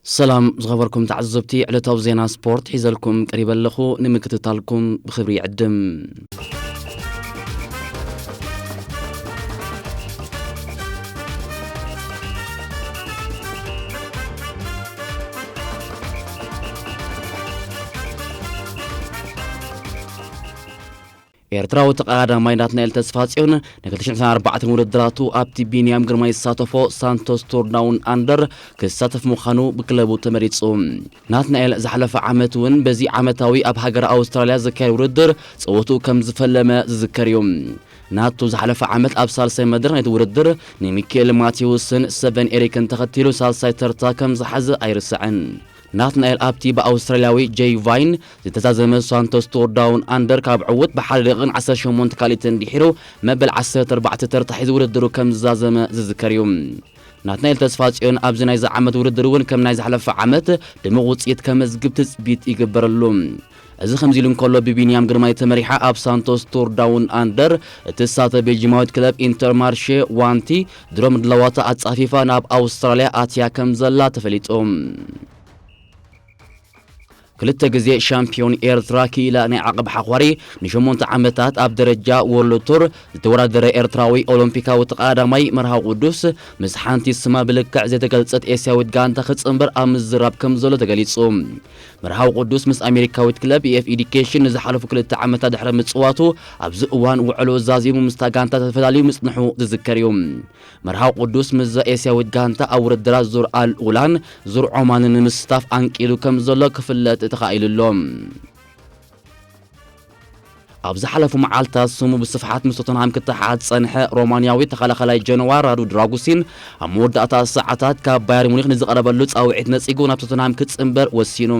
ሰላም ዝኸበርኩም ተዓዘብቲ፣ ዕለታዊ ዜና ስፖርት ሒዘልኩም ቀሪበ ኣለኹ። ንምክትታልኩም ብኽብሪ ይዕድም። ኤርትራዊ ተቐዳዳማይ ናትናኤል ተስፋጽዮን ን ክልተ ሽሕን ዕስራን ኣርባዕተን ውድድራቱ ኣብቲ ቢንያም ግርማይ ዝሳተፎ ሳንቶስ ቱር ዳውን ኣንደር ክሳተፍ ምዃኑ ብክለቡ ተመሪጹ። ናትናኤል ዝሓለፈ ዓመት እውን በዚ ዓመታዊ ኣብ ሃገር ኣውስትራልያ ዝካየድ ውድድር ጸወትኡ ከም ዝፈለመ ዝዝከር እዩ። ናቱ ዝሓለፈ ዓመት ኣብ ሳልሳይ መድረኽ ናይቲ ውድድር ንሚካኤል ማቴዎስን ሰቨን ኤሪክን ተኸቲሉ ሳልሳይ ተርታ ከም ዝሓዘ ኣይርስዕን። ናትናኤል ኣብቲ ብኣውስትራልያዊ ጄይ ቫይን ዝተዛዘመ ሳንቶስ ቱር ዳውን ኣንደር ካብ ዕውት ብሓደ ደቂቕን ዓሰርተ ሸሞንተ ካልኢትን ድሒሩ መበል ዓሰርተ ኣርባዕተ ተርታ ሒዙ ውድድሩ ከም ዝዛዘመ ዝዝከር እዩ። ናትናኤል ተስፋጽዮን ኣብዚ ናይዚ ዓመት ውድድር እውን ከም ናይ ዝሓለፈ ዓመት ድሙቕ ውጽኢት ከመዝግብ ትጽቢት ይግበረሉ። እዚ ከምዚ ኢሉ እንከሎ፣ ብቢንያም ግርማይ ተመሪሓ ኣብ ሳንቶስ ቱር ዳውን ኣንደር እትሳተፍ ቤልጂማዊት ክለብ ኢንተርማርሼ ዋንቲ ድሮ ምድላዋታ ኣጻፊፋ ናብ ኣውስትራልያ ኣትያ ከም ዘላ ተፈሊጡ። ክልተ ግዜ ሻምፒዮን ኤርትራ ክኢላ ናይ ዓቕብ ሓዃሪ ንሸሞንተ ዓመታት ኣብ ደረጃ ወርልድ ቱር ዝተወዳደረ ኤርትራዊ ኦሎምፒካዊ ተቐዳዳማይ መርሃዊ ቅዱስ ምስ ሓንቲ ስማ ብልክዕ ዘይተገልጸት ኤስያዊት ጋንታ ክጽንበር ኣብ ምዝራብ ከም ዘሎ ተገሊጹ። መርሃዊ ቅዱስ ምስ ኣሜሪካዊት ክለብ ኢኤፍ ኤዱኬሽን ንዝሓለፉ ክልተ ዓመታት ድሕሪ ምጽዋቱ፣ ኣብዚ እዋን ውዕሎ ዛዚሙ ምስታ ጋንታ ተፈላለዩ ምጽንሑ ዝዝከር እዩ። መርሃዊ ቅዱስ ምስዛ ኤስያዊት ጋንታ ኣብ ውድድራት ዙር ኣል ኡላን ዙር ዖማንን ንምስታፍ ኣንቂዱ ከም ዘሎ ክፍለጥ ተኻኢሉ ኣሎ። ኣብ ዝሓለፉ መዓልታት ስሙ ብስፍሓት ምስ ቶተንሃም ክተሓሓዝ ዝጸንሐ ሮማንያዊ ተኸላኸላይ ጀነዋ ራዱ ድራጉሲን ኣብ መወዳእታ ሰዓታት ካብ ባየር ሙኒክ ንዝቐረበሉ ጻውዒት ነጺጉ ናብ ቶተንሃም ክጽንበር ወሲኑ።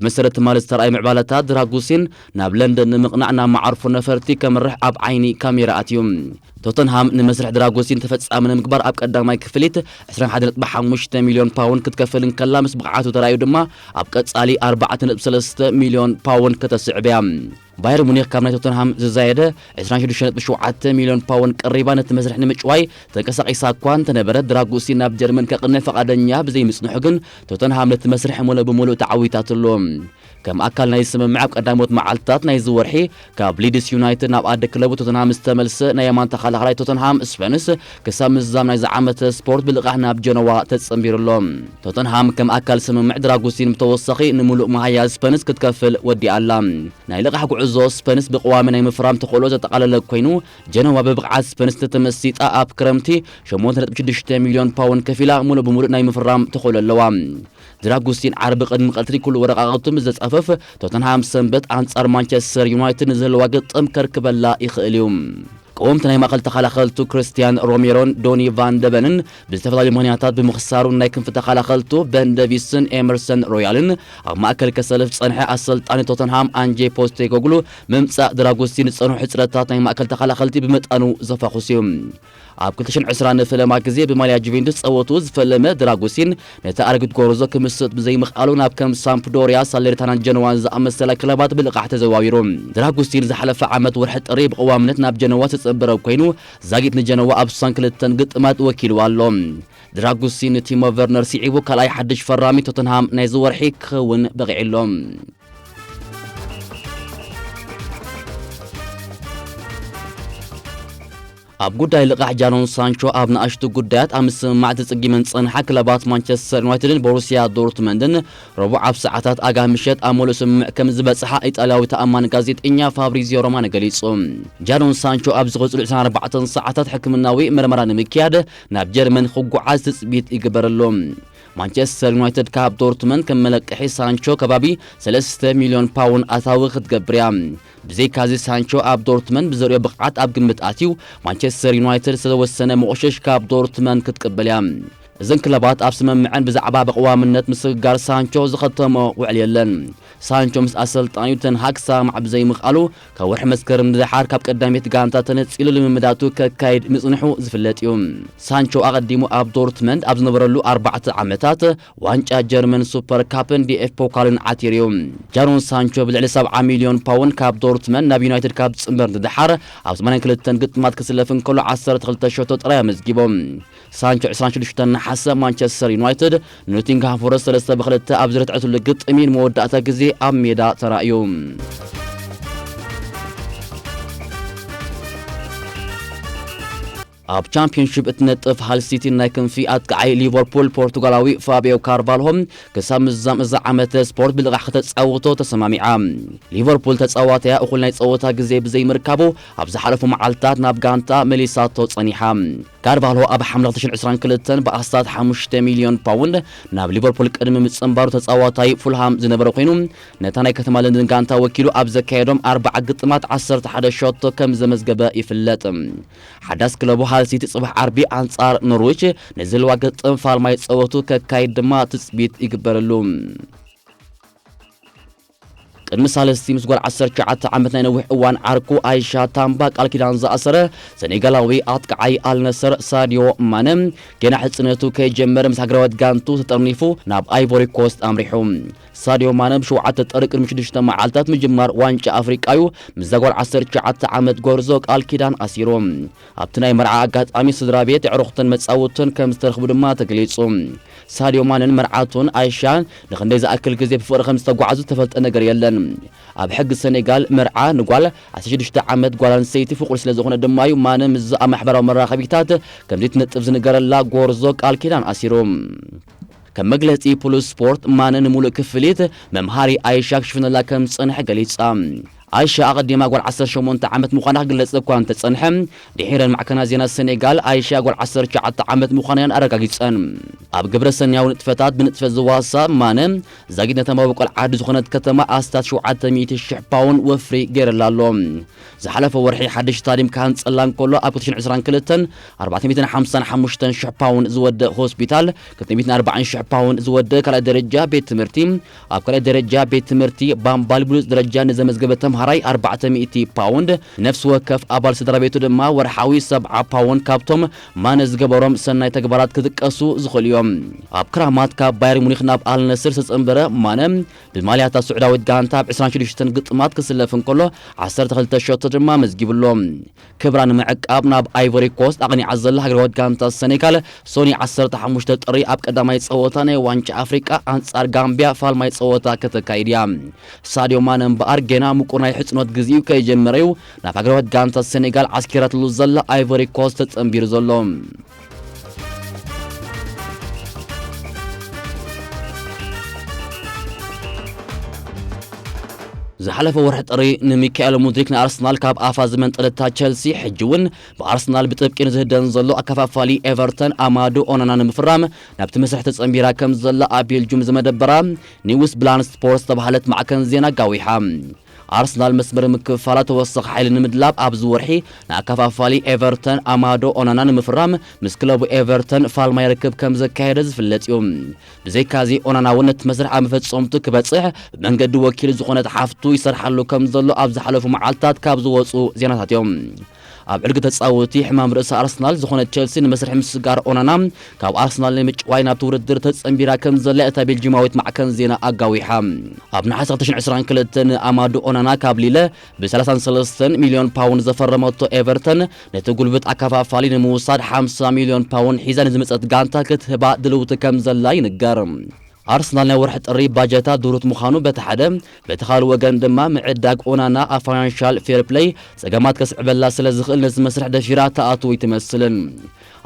ብመሰረት ትማሊ ዝተራእየ ምዕባለታት፣ ድራጉሲን ናብ ለንደን ንምቕናዕ ናብ መዓርፎ ነፈርቲ ከምርሕ ኣብ ዓይኒ ካሜራ ኣትዩ። ቶተንሃም ንመስርሕ ድራጉሲን ተፈጻሚ ንምግባር ኣብ ቀዳማይ ክፍሊት ዕስራን ሓደን ነጥቢ ሓሙሽተ ሚልዮን ፓውንድ ክትከፍል እንከላ፣ ምስ ብቕዓቱ ተራእዩ ድማ ኣብ ቀጻሊ ኣርባዕተ ነጥቢ ሰለስተ ሚልዮን ፓውንድ ከተስዕብ እያ። ባየር ሙኒክ ካብ ናይ ቶተንሃም ዝዛየደ ዕስራን ሽዱሽተ ነጥቢ ሸውዓተ ሚልዮን ፓውንድ ቀሪባ ነቲ መስርሕ ንምጭዋይ ተንቀሳቒሳ እኳ እንተነበረት፣ ድራጉሲን ናብ ጀርመን ከቕንዕ ፈቓደኛ ብዘይምጽንሑ ግን፣ ቶተንሃም ነቲ መስርሕ ሙሉእ ብምሉእ ተዓዊታትሉ። ከም ኣካል ናይ ስምምዕ፣ ኣብ ቀዳሞት መዓልትታት ናይዚ ወርሒ ካብ ሊድስ ዩናይትድ ናብ ኣደ ክለቡ ቶተንሃም ዝተመልሰ ናይ የማን ተኸላኻላይ ቶተንሃም ስፐንስ፣ ክሳብ ምዝዛም ናይዚ ዓመተ ስፖርት ብልቓሕ ናብ ጀነዋ ተጸንቢሩ ኣሎ። ቶተንሃም ከም ኣካል ስምምዕ ድራጉሲን ብተወሳኺ ንምሉእ መሃያ ስፐንስ ክትከፍል ወዲኣ ኣላ። ናይ ልቓሕ ጉዕዞ ስፐንስ ብቐዋሚ ናይ ምፍራም ተኽእሎ ዘጠቓለለ ኮይኑ፣ ጀነዋ ብብቕዓት ስፐንስ እንተተመሲጣ ኣብ ክረምቲ ሸሞንተ ነጥቢ ሽዱሽተ ሚልዮን ፓውንድ ከፊላ ሙሉእ ብምሉእ ናይ ምፍራም ተኽእሎ ኣለዋ። ድራጉሲን ዓርቢ ቅድሚ ቀትሪ ኩሉ ወረቓቕቱ ምስ ዘጻፈፍ፣ ቶተንሃም ሰንበት ኣንጻር ማንቸስተር ዩናይትድ ንዝህልዋ ግጥም ከርክበላ ይኽእል እዩ። ቀወምቲ ናይ ማእከል ተኸላኸልቱ ክርስቲያን ሮሜሮን ዶኒ ቫን ደበንን ብዝተፈላለዩ ምኽንያታት ብምኽሳሩ፣ ናይ ክንፊ ተኸላኸልቱ በን ደቪስን ኤመርሰን ሮያልን ኣብ ማእከል ከሰልፍ ዝጸንሐ ኣሰልጣኒ ቶተንሃም ኣንጄ ፖስቴኮግሉ ምምጻእ ድራጉሲን ዝጸንሑ ሕጽረታት ናይ ማእከል ተኸላኸልቲ ብመጠኑ ዘፋኹስ እዩ። ኣብ ክልተ ሽሕን ዕስራን ንፈለማ ግዜ ብማልያ ጁቬንቱስ ጸወቱ ዝፈለመ ድራጉሲን፣ ነቲ ኣረጊት ጎረዞ ክምስጥ ብዘይምኽኣሉ ናብ ከም ሳምፕዶርያ፣ ሳሌርኒታናን ጀነዋን ዝኣመሰላ ክለባት ብልቓሕ ተዘዋዊሩ። ድራጉሲን ዝሓለፈ ዓመት ወርሒ ጥሪ ብቐዋምነት ናብ ጀነዋ ዝተጸንበረ ኮይኑ፣ ዛጊት ንጀነዋ ኣብ ስሳን ክልተን ግጥማት ወኪሉ ኣሎ። ድራጉሲን ንቲሞ ቨርነር ስዒቡ ካልኣይ ሓድሽ ፈራሚ ቶተንሃም ናይዚ ወርሒ ክኸውን በቒዑ ኣሎ። ኣብ ጉዳይ ልቓሕ ጃዶን ሳንቾ ኣብ ንኣሽቱ ጉዳያት ኣብ ምስምማዕ ተጸጊመን ዝጸንሓ ክለባት ማንቸስተር ዩናይትድን ቦሩስያ ዶርትመንድን ረቡዕ ኣብ ሰዓታት ኣጋ ምሸት ኣብ ምሉእ ስምምዕ ከም ዝበጽሓ ኢጣልያዊ ተኣማኒ ጋዜጠኛ ፋብሪዚዮ ሮማኖ ገሊጹ። ጃዶን ሳንቾ ኣብ ዝቕጽሉ ዕስራን ኣርባዕተን ሰዓታት ሕክምናዊ መርመራ ንምክያድ ናብ ጀርመን ክጓዓዝ ትጽቢት ይግበረሉ። ማንቸስተር ዩናይትድ ካብ ዶርትመንድ ከም መለቀሒ ሳንቾ ከባቢ ሰለስተ ሚልዮን ፓውንድ ኣታዊ ክትገብር እያ። ብዘይካዚ ሳንቾ ኣብ ዶርትመንድ ብዘርእዮ ብቕዓት ኣብ ግምት ኣትዩ፣ ማንቸስተር ዩናይትድ ዝተወሰነ መቑሸሽ ካብ ዶርትመንድ ክትቅበል እያ። እዘን ክለባት ኣብ ስምምዐን ብዛዕባ ብቐዋምነት ምስግጋር ሳንቾ ዝኸተሞ ውዕል የለን። ሳንቾ ምስ ኣሰልጣኒኡ ተንሃግ ክሰማማዕ ብዘይምኽኣሉ፣ ካብ ወርሒ መስከረም ንደሓር ካብ ቀዳመይቲ ጋንታ ተነጺሉ ልምምዳቱ ከካይድ ምጽንሑ ዝፍለጥ እዩ። ሳንቾ ኣቐዲሙ ኣብ ዶርትመንድ ኣብ ዝነበረሉ ኣርባዕተ ዓመታት ዋንጫ ጀርመን ሱፐር ካፕን ዲኤፍ ፖካልን ዓቲሩ እዩ። ጃዶን ሳንቾ ብልዕሊ ሰብዓ ሚልዮን ፓውንድ ካብ ዶርትመንድ ናብ ዩናይትድ ካብ ዝጽንበር ንደሓር፣ ኣብ ሰማንያን ክልተን ግጥማት ክስለፍ እንከሎ ዓሰርተ ክልተ ሸቶ ጥራይ ኣመዝጊቡ። ሳንቾ ዕስራን ሽዱሽተን ዓሰብ ማንቸስተር ዩናይትድ ንኖቲንግሃም ፎረስት ሰለስተ ብክልተ ኣብ ዝረትዐትሉ ግጥሚ ንመወዳእታ ግዜ ኣብ ሜዳ ተራእዩ። ኣብ ቻምፒዮንሺፕ እትነጥፍ ሃል ሲቲ ናይ ክንፊ ኣጥቃዓይ ሊቨርፑል ፖርቱጋላዊ ፋቢዮ ካርቫልሆ ክሳብ ምዛም እዛ ዓመተ ስፖርት ብልቓሕ ከተጻውቶ ተሰማሚዓ። ሊቨርፑል ተጻዋታያ እኹል ናይ ጸወታ ግዜ ብዘይምርካቡ ኣብ ዝሓለፉ መዓልታት ናብ ጋንታ መሊሳቶ ጸኒሓ። ካርቫልሆ ኣብ ሓምለ ክልተ ሽሕን ዕስራን ክልተን ብኣስታት ሓሙሽተ ሚልዮን ፓውንድ ናብ ሊቨርፑል ቅድሚ ምጽንባሩ ተጻዋታይ ፉልሃም ዝነበረ ኮይኑ፣ ነታ ናይ ከተማ ለንደን ጋንታ ወኪሉ ኣብ ዘካየዶም ኣርባዓ ግጥማት ዓሰርተ ሓደ ሸቶ ከም ዘመዝገበ ይፍለጥ። ሓዳስ ክለቡ ሃል ሲቲ ጽባሕ ዓርቢ ኣንጻር ኖርዊች ንዝህልዋ ግጥም ፋልማይ ጸወቱ ከካይድ ድማ ትጽቢት ይግበረሉ። ቅድሚ ሳልስቲ ምስ ጓል ዓሰርተ ትሽዓተ ዓመት ናይ ነዊሕ እዋን ዓርኩ ኣይሻ ታምባ ቃል ኪዳን ዝኣሰረ ሰኔጋላዊ ኣጥቃዓይ ኣልነሰር ሳዲዮ ማነ ገና ሕጽነቱ ከይጀመረ ምስ ሃገራዊት ጋንቱ ተጠርኒፉ ናብ ኣይቮሪ ኮስት ኣምሪሑ። ሳዲዮ ማነ ብሸውዓተ ጥሪ ቅድሚ ሽዱሽተ መዓልታት ምጅማር ዋንጫ ኣፍሪቃ እዩ ምስዛ ጓል ዓሰርተ ትሽዓተ ዓመት ጎርዞ ቃል ኪዳን ኣሲሩ። ኣብቲ ናይ መርዓ ኣጋጣሚ ስድራ ቤት፣ ኣዕሩኽትን መጻውትን ከም ዝተረኽቡ ድማ ተገሊጹ። ሳዲዮ ማነን መርዓቱን ኣይሻን ንኽንደይ ዝኣክል ግዜ ብፍቕሪ ከም ዝተጓዓዙ ዝተፈልጠ ነገር የለን። ኣብ ሕጊ ሰኔጋል መርዓ ንጓል ዓሰርተ ሽዱሽተ ዓመት ጓል ኣንስተይቲ ፍቑድ ስለ ዝኾነ ድማ እዩ ማነ ምስዛ ኣብ ማሕበራዊ መራኸቢታት ከም ዘይትነጥፍ ዝንገረላ ጎርዞ ቃል ኪዳን ኣሲሩ። ከም መግለጺ ፕሉስ ስፖርት፣ ማነ ንምሉእ ክፍሊት መምሃሪ ኣይሻ ክሽፍነላ ከም ዝጸንሐ ገሊጻ። ኣይሻ ኣቐዲማ ጓል ዓሰርተ ሸሞንተ ዓመት ምዃና ክግለጽ እኳ እንተጸንሐ፣ ድሒረን ማዕከናት ዜና ሰኔጋል ኣይሻ ጓል ዓሰርተ ትሽዓተ ዓመት ምዃና እየን ኣረጋጊጸን። ኣብ ግብረ ሰናያዊ ንጥፈታት ብንጥፈት ዝዋሳ ማነ፣ ዛጊት ነታ መበቆል ዓዲ ዝኾነት ከተማ ኣስታት ሸውዓተ ሚእቲ ሽሕ ፓውንድ ወፍሪ ገይረላ ኣሎ። ዝሓለፈ ወርሒ ሓድሽ ስታድየም ክሃንጸላ እንከሎ፣ ኣብ ክልተ ሽሕን ዕስራን ክልተን ኣርባዕተ ሚእትን ሓምሳን ሓሙሽተን ሽሕ ፓውንድ ዝወድእ ሆስፒታል፣ ክልተ ሚእትን ኣርባዓን ሽሕ ፓውንድ ዝወድእ ካልኣይ ደረጃ ቤት ትምህርቲ፣ ኣብ ካልኣይ ደረጃ ቤት ትምህርቲ ባምባል ብሉጽ ደረጃ ንዘመዝገበ ተምሃራይ ኣርባዕተ ሚእቲ ፓውንድ፣ ነፍሲ ወከፍ ኣባል ስድራ ቤቱ ድማ ወርሓዊ ሰብዓ ፓውንድ ካብቶም ማነ ዝገበሮም ሰናይ ተግባራት ክጥቀሱ ዝኽእሉ እዮም። ኣብ ክራማት ካብ ባየር ሙኒክ ናብ ኣልነስር ዝተጸንበረ ማነ፣ ብማልያታ ስዑዳዊት ጋንታ ኣብ ዕስራን ሽዱሽተን ግጥማት ክስለፍ እንከሎ፣ ዓሰርተ ክልተ ሸቶ ድማ መዝጊቡሎ። ክብራ ንምዕቃብ ናብ ኣይቮሪ ኮስት ኣቕኒዓ ዘላ ሃገራዊት ጋንታ ሰኔጋል፣ ሶኒ ዓሰርተ ሓሙሽተ ጥሪ ኣብ ቀዳማይ ጸወታ ናይ ዋንጫ ኣፍሪቃ ኣንጻር ጋምቢያ ፋልማይ ጸወታ ከተካይድ እያ። ሳዲዮ ማነ እምበኣር ገና ምቁር ናይ ሕጽኖት ግዜኡ ከይጀመረ እዩ ናብ ሃገራዊት ጋንታ ሰኔጋል ዓስኪራትሉ ዘላ ኣይቮሪ ኮስት ተጸንቢሩ ዘሎ። ዝሓለፈ ወርሒ ጥሪ ንሚካኤል ሙድሪክ ንኣርሰናል ካብ ኣፋ ዝመንጠለታ ቸልሲ፣ ሕጂ እውን ብኣርሰናል ብጥብቂ ንዝህደን ዘሎ ኣከፋፋሊ ኤቨርተን ኣማዱ ኦናና ንምፍራም ናብቲ መስርሕ ተጸንቢራ ከም ዘላ ኣብ ቤልጁም ዝመደበራ ኒውስ ብላን ስፖርት ዝተባህለት ማዕከን ዜና ኣጋዊሓ። ኣርሰናል መስመር ምክፍፋላ ተወሳኺ ሓይሊ ንምድላብ ኣብዚ ወርሒ ንኣከፋፋሊ ኤቨርተን ኣማዶ ኦናና ንምፍራም ምስ ክለቡ ኤቨርተን ፋልማይ ርክብ ከም ዘካየደ ዝፍለጥ እዩ። ብዘይካዚ ኦናና እውን ነቲ መስርሕ ኣብ መፈጸምቱ ክበጽሕ ብመንገዲ ወኪል ዝኾነት ሓፍቱ ይሰርሓሉ ከም ዘሎ ኣብ ዝሓለፉ መዓልታት ካብ ዝወጹ ዜናታት እዮም። ኣብ ዕድጊ ተጻወቲ ሕማም ርእሲ ኣርሰናል ዝኾነ ቸልሲ ንመስርሕ ምስጋር ኦናና ካብ ኣርሰናል ንምጭዋይ ናብቲ ውድድር ተጸንቢራ ከም ዘላ እታ ቤልጂማዊት ማዕከን ዜና ኣጋዊሓ። ኣብ ነሓሰ ክልተ ሽሕን ዕስራን ክልተን ንኣማዱ ኦናና ካብ ሊለ ብ ሰላሳን ሰለስተን ሚልዮን ፓውንድ ዘፈረመቶ ኤቨርተን ነቲ ጉልብት ኣከፋፋሊ ንምውሳድ ሓምሳ ሚልዮን ፓውንድ ሒዛ ንዝመጸት ጋንታ ክትህባ ድልውቲ ከም ዘላ ይንገር። ኣርሰናል ናይ ወርሒ ጥሪ ባጀታ ድሩት ምዃኑ በቲ ሓደ፣ በቲ ካልእ ወገን ድማ ምዕዳግ ኦናና ኣብ ፋይናንሻል ፌር ፕለይ ጸገማት ከስዕበላ ስለ ዝኽእል ነዚ መስርሕ ደፊራ ትኣትው ኣይትመስልን።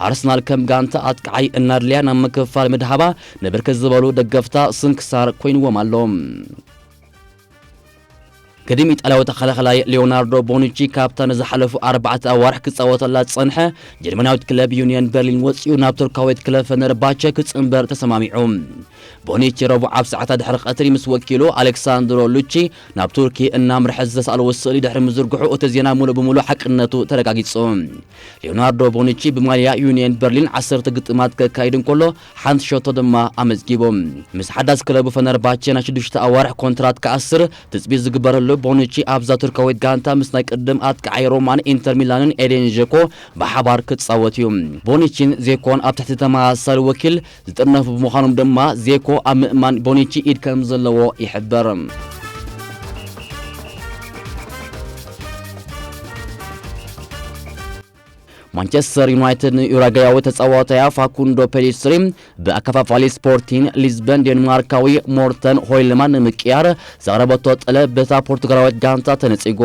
ኣርሰናል ከም ጋንታ ኣጥቃዓይ እናድልያ ናብ ምክፍፋል ምድሃባ ንብርክት ዝበሉ ደገፍታ ስንክሳር ኮይንዎም ኣሎ። ቅድም ኢጣልያዊ ተኸላኸላይ ሊዮናርዶ ቦኑቺ ካብታ ንዝሓለፉ ኣርባዕተ ኣዋርሕ ክጻወተላ ዝጸንሐ ጀርመናዊት ክለብ ዩኒየን በርሊን ወጺኡ ናብ ቱርካዊት ክለብ ፈነርባቸ ክጽንበር ተሰማሚዑ። ቦኑቺ ረቡዕ ኣብ ሰዓታት ድሕሪ ቀትሪ ምስ ወኪሉ ኣሌክሳንድሮ ሉቺ ናብ ቱርኪ እናምርሐ ዝተሳእለዎ ስእሊ ድሕሪ ምዝርግሑ እቲ ዜና ሙሉእ ብሙሉእ ሓቅነቱ ተረጋጊጹ። ሊዮናርዶ ቦኑቺ ብማልያ ዩኒየን በርሊን ዓሰርተ ግጥማት ከካይድ እንከሎ ሓንቲ ሸቶ ድማ ኣመዝጊቡ። ምስ ሓዳስ ክለቡ ፈነርባቸ ናይ ሽዱሽተ ኣዋርሕ ኮንትራት ክኣስር ትጽቢት ዝግበረሉ ቦኑቺ ኣብዛ ቱርካዊት ጋንታ ምስ ናይ ቅድም ኣጥቃዓይ ሮማን ኢንተር ሚላንን ኤዴን ዜኮ ብሓባር ክጻወት እዩ። ቦኑቺን ዜኮን ኣብ ትሕቲ ተመሳሳሊ ወኪል ዝጥርነፉ ብምዃኖም ድማ ዜኮ ኣብ ምእማን ቦኑቺ ኢድ ከም ዘለዎ ይሕበር። ማንቸስተር ዩናይትድ ንኡራጋያዊ ተጻዋታያ ፋኩንዶ ፔሊስትሪ ብኣከፋፋሊ ስፖርቲን ሊዝበን ዴንማርካዊ ሞርተን ሆይልማን ንምቅያር ዘቕረበቶ ጠለብ በታ ፖርቱጋላዊት ጋንታ ተነጺጉ።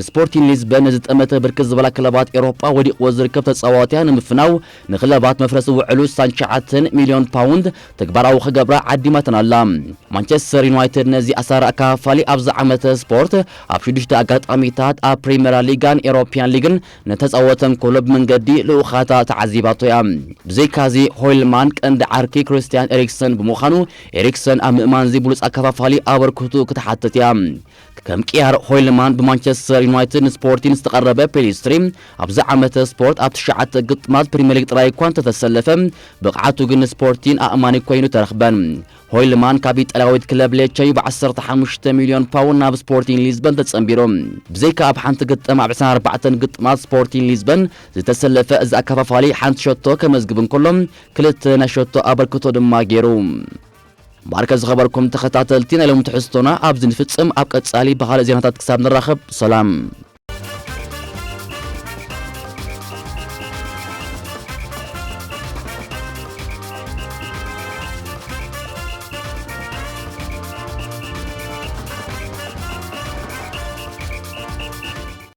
ስፖርቲን ሊዝበን ነዚ ጠመተ ብርክት ዝበላ ክለባት ኤውሮጳ ወዲቕዎ ዝርከብ ተጻዋትያ ንምፍናው ንክለባት መፍረሲ ውዕሉ ስሳን ትሽዓተን ሚልዮን ፓውንድ ተግባራዊ ክገብራ ዓዲማተን ኣላ። ማንቸስተር ዩናይትድ ነዚ ኣሳሪ ኣከፋፋሊ ኣብዚ ዓመተ ስፖርት ኣብ ሽዱሽተ ኣጋጣሚታት ኣብ ፕሪምየር ሊጋን ኤውሮፕያን ሊግን ነተጻወተ እንከሎ ብመንገዲ ልኡኻታ ተዓዚባቶ እያ። ብዘይካዚ ሆይልማን ቀንዲ ዓርኪ ክርስቲያን ኤሪክሰን ብምዃኑ ኤሪክሰን ኣብ ምእማንዚ ብሉጽ ኣከፋፋሊ ኣበርክቱ ክትሓትት እያ። ከም ቅያር ሆይልማን ብማንቸስተር ዩናይትድ ንስፖርቲን ዝተቐረበ ፔሊስትሪ ኣብዚ ዓመተ ስፖርት ኣብ ትሽዓተ ግጥማት ፕሪምየር ሊግ ጥራይ እኳ እንተተሰለፈ ብቕዓቱ ግን ንስፖርቲን ኣእማኒ ኮይኑ ተረኽበን። ሆይልማን ካብ ኢጣልያዊት ክለብ ሌቸ ብ ዓሰርተ ሓሙሽተ ሚልዮን ፓውንድ ናብ ስፖርቲን ሊዝበን ተጸንቢሩ። ብዘይካ ኣብ ሓንቲ ግጥም ኣብ ዕስራን ኣርባዕተን ግጥማት ስፖርቲን ሊዝበን ዝተሰለፈ እዚ ኣከፋፋሊ ሓንቲ ሸቶ ከመዝግብ እንከሎ ክልተ ናይ ሸቶ ኣበርክቶ ድማ ገይሩ። ማርከ ዝኸበርኩም ተኸታተልቲ ናይ ሎም ትሕዝቶና ኣብዚ ንፍጽም። ኣብ ቀጻሊ ብኻልእ ዜናታት ክሳብ ንራኸብ ሰላም።